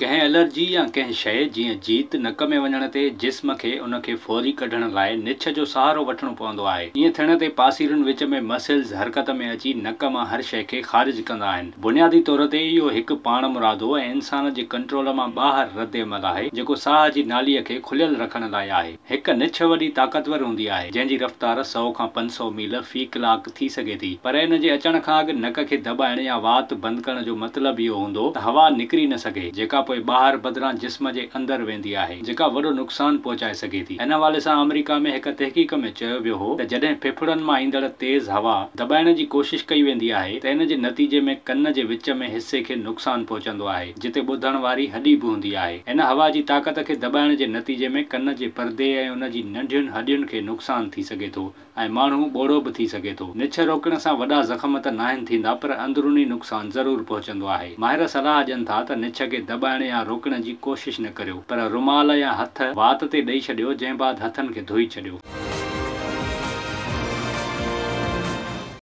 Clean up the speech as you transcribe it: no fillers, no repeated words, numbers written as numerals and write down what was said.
ڪنهن الرجي يا ڪنهن شيء جيئن جيت نڪ ۾ وڃڻ تي جسم کي ان کي فوري ڪڍڻ لاء نڇ جو سهارو وٺڻو پوندو آهي. ائين ٿيڻ تي پاسيرن وچ ۾ مسلز حرڪت ۾ اچي نڪ مان هر شيء کي خارج ڪندا آهن. بنيادي طور تي اهو هڪ پاڻمرادو ۽ انسان جي ڪنٽرول مان ٻاهر ردعمل آهي جيڪو ساهه جي ناليء کي کليل رکڻ لاء آهي. هڪ نڇ وڏي طاقتور هوندي آهي، جنهن جي رفتار سئو کان 500 ميل في ڪلاڪ ٿي سگهي ٿي، پر ان جي اچڻ کان اڳ نڪ کي دٻائڻ يا وات بند ڪرڻ جو مطلب اهو هوندو ته هوا نڪري نه سگهي، جيڪا پوء ٻاهر بدران جسم جي اندر ويندي آهي، جيڪا وڏو نقصان پهچائي سگهي ٿي. ان حوالي سان آمريڪا ۾ هڪ تحقيق ۾ چيو ويو هو ته جڏهن ڦڦڙن مان ايندڙ تيز هوا دٻائڻ جي ڪوشش ڪئي ويندي آهي ته ان جي نتيجي ۾ ڪن جي وچ ۾ حصي کي نقصان پهچندو آهي. جتي ٻڌڻ واري هڏي به هوندي آهي. ان هوا جي طاقت کي دٻائڻ جي نتيجي ۾ ڪن جي پردي ۽ ان جي ننڍين هڏين کي نقصان ٿي سگهي ٿو ۽ ماڻهو ٻوڙو به ٿي سگهي ٿو. نڇ روڪڻ سان وڏا زخم ته ناهن ٿيندا پر اندروني نقصان ضرور پهچندو آهي. ماهر صلاح ڏين ٿا ته نڇ کي دٻائڻ يا روڪڻ جي ڪوشش نه ڪريو پر رومال يا هٿ وات تي ڏئي ڇڏيو جنهن بعد هٿن کي ڌوئي ڇڏيو.